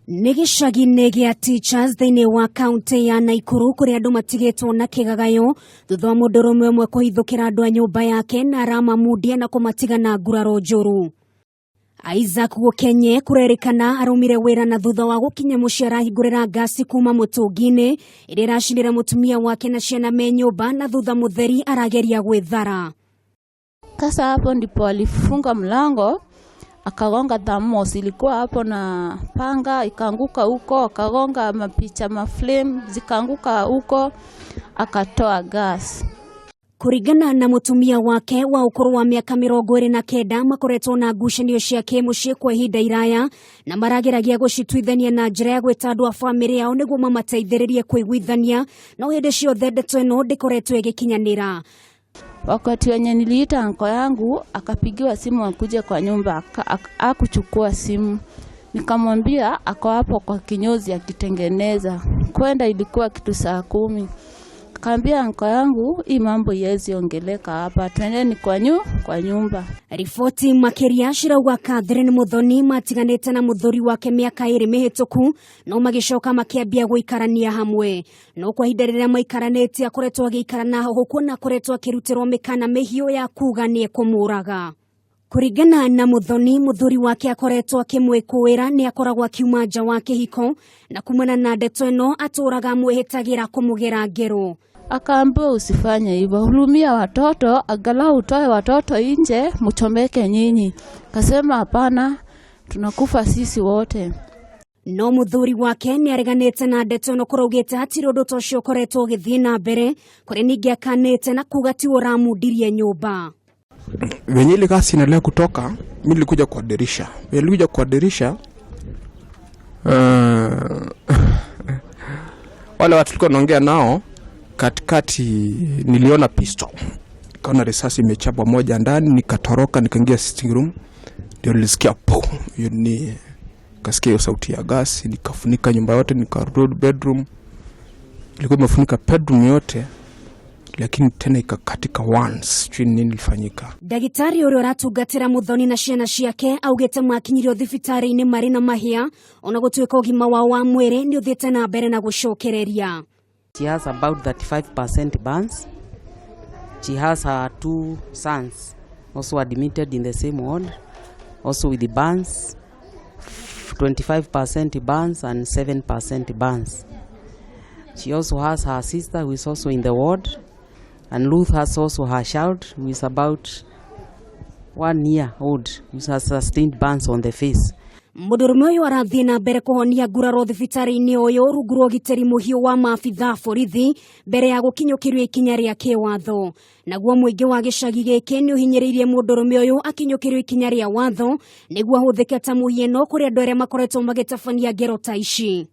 Nĩ gĩcagi-inĩ gĩa Teachers thĩinĩ wa kaunti ya Naikuru kũrĩa andũ matigĩtwo na kĩgagayo thutha wa mũndũrũme ũmwe kũhithũkĩra andũ a nyũmba yake na aramamundia na kũmatiga na nguraro njũru. Isaac Gũkenye kũrerĩkana araumire wĩra na thutha wa gũkinya mũciĩ arahingũrĩra ngasi kuma mũtũngi-inĩ ĩrĩa ĩracinĩra mũtumia wake na ciana me nyũmba na thutha mũtheri arageria gwĩthara. Sasa hapo ndipo alifunga mlango akagonga thamos ilikuwa hapo na panga ikaanguka huko, akagonga mapicha maflame zikaanguka huko, akatoa gas. Kũringana na mũtumia wake wa ũkũrũ wa mĩaka 29, makoretwo na ngucanio cia kĩmũciĩ kwa ihinda iraya na marageragia gũcituithania na njĩra ya gwĩta andũ a bamĩrĩ yao nĩguo mamateithĩrĩrie kũiguithania, no hĩndĩ ciothe ndeto ĩno ndĩkoretwo ĩgĩkinyanĩra. Wakati wenye niliita anko yangu akapigiwa simu akuje kwa nyumba, akuchukua simu. Nikamwambia ako hapo kwa kinyozi akitengeneza. Kwenda ilikuwa kitu saa 10. Kaambia anko yangu, hii mambo iwezi ongeleka hapa, twendeni kwa nyumba. Riboti makĩria cirauga Catherine Muthoni matiganĩte na mũthuri wake mĩaka 2 mĩhĩtũku no magĩcoka makĩambia gũikarania hamwe, no kwa ihinda rĩrĩa maikaranĩtie akoretwo agĩikara na hoho kuona akoretwo akĩrutĩrwo mĩkana mĩhiũ ya kuga nĩ ekũmũraga. Kũringana na Muthoni, mũthuri wake akoretwo akĩmwĩkũĩra nĩ akoragwo akiuma nja wa kĩhiko na kumana na ndeto ĩno atũraga amwĩhĩtagĩra kũmũgera ngero. Akaambiwa usifanye hivyo, hurumia watoto, angalau utoe watoto nje mchomeke nyinyi. Kasema hapana, tunakufa sisi wote. No mũthuri wake nĩ areganĩte na ndeto ĩno kũraugĩte hatirĩ ũndũ ta ũcio ũkoretwo ũgĩthiĩ na mbere, kũrĩa ningĩ akanĩte na kuga ti ũramundirie nyũmba. Venye ile gasi inaendelea kutoka, mi nilikuja kwa dirisha. Venye nilikuja kwa dirisha, wale watu tulikuwa naongea nao katikati, niliona pistol, nikaona risasi imechapwa moja ndani, nikatoroka nikaingia sitting room, ndio nilisikia po hiyo, ni nikasikia hiyo sauti ya gasi, nikafunika nyumba yote, nikarudi bedroom, ilikuwa imefunika bedroom yote, lakini tena ikakatika once, sijui nini ilifanyika. Ndagĩtarĩ ũrĩa ũratungatĩra Muthoni na ciana ciake augĩte makinyirio thibitarĩ-inĩ marĩ na mahĩa ona gũtuĩka ũgima wao wa mwĩrĩ nĩ ũthiĩte na mbere na gũcokereria. She has about 35% burns. She has her two sons also admitted in the same ward, also with the burns, 25% burns and 7% burns. She also has her sister who is also in the ward, and Ruth has also her child who is about 1 year old, who has sustained burns on the face. Mũndũrũme ũyũ arathiĩ na mbere kũhonia nguraro thibitarĩ-inĩ ũyũ rungu rwa ũgitĩri mũhiũ wa maabitha borithi mbere ya gũkinyũkĩrio ikinya rĩa kĩwatho. Naguo mũingĩ wa gĩcagi gĩkĩ nĩ ũhinyĩrĩirie mũndũrũme ũyũ akinyũkĩrio ikinya rĩa watho nĩguo ahũthĩke ta mũhiano kũrĩ andũ arĩa makoretwo magĩtabania ngero ta ici.